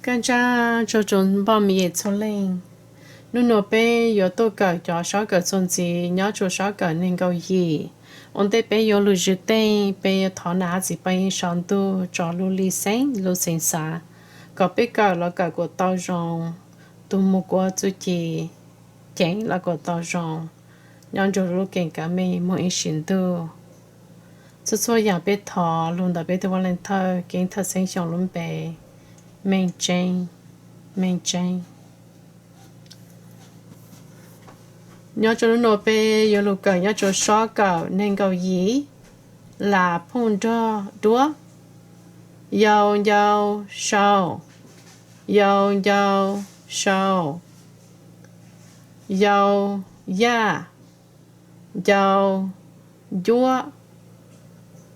Nyob zoo txog tsoom phooj ywg txhua leej, hnub no peb yuav tuaj kawm cov sob kawm txuas ntxiv nyob rua sob kawm neeg nkaum yim. Ua ntej peb yuav lug zwm teej, peb yuav thov nam txiv pab yeej sau ntuj tso lub li xeeb lub xeev xav, kom peb kawm los kawm kuas tau zoo, tus mus kuas txuj ci ceev los kuas tau zoo, nyob nrug lub keeb kav meej moog ib sim ntuj. Txhua txhua yaam peb thov lug ntawm peb tug Vaaj Leej Thawj Keeb Thawj Xeeb Xyooj lub npe, meej tseeb, meej tseeb. Nyob rua hnub no peb yuav lug kawm nyob rua sob kawm neeg nkaum yim, lam phooj nrog duab. Yau ncau sau, yau ncau sau, yau yaj, ncau ncuab,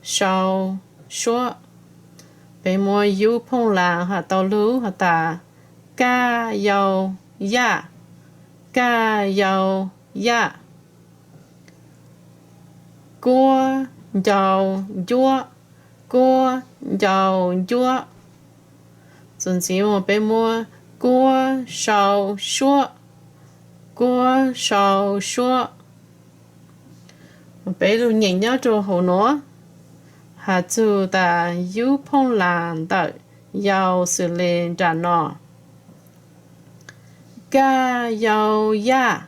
sau suab. Peb muab yub phooj lam has tau lug has tas, kaj yau yaj, kaj yau yaj. Kuab ncau ncuab, kuab ncau ncuab. Txuas ntxiv mus peb muab kuab sau suab, kuab sau suab. Peb lug nyeem nyob rua huv nuav, has txug tas yub phooj lam ntawm yau xws le nram no: kaj yau yaj,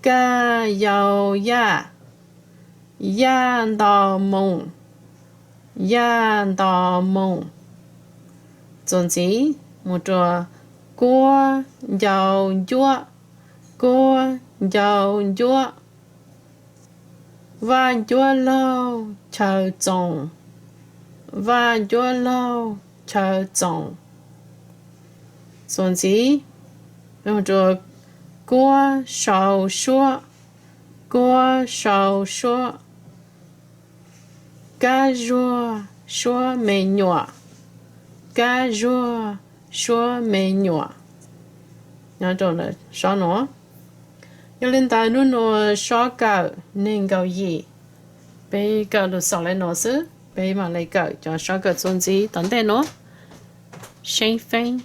kaj yau yaj, yaj nto moo, yaj nto moo. Txuas ntxiv mus rua kuab ncau ncuab, kuab ncau ncuab, vaj ncuab laug chaw txoos, vaj ncuab laug chaw txoos. Txuas ntxiv mus rua kuab sau suab, kuab sau suab, kab zuag suab me nyuam, kab zuag suab me nyuam. Nyob rua sob nuav. Yog le ntawd hnub nuav sob kawm neeg nkaum yim peb kawm lug xaus le nuav xwb, peb mam le kawm cov sob kawm txuas ntxiv tom ntej nuav. Seeb feeb.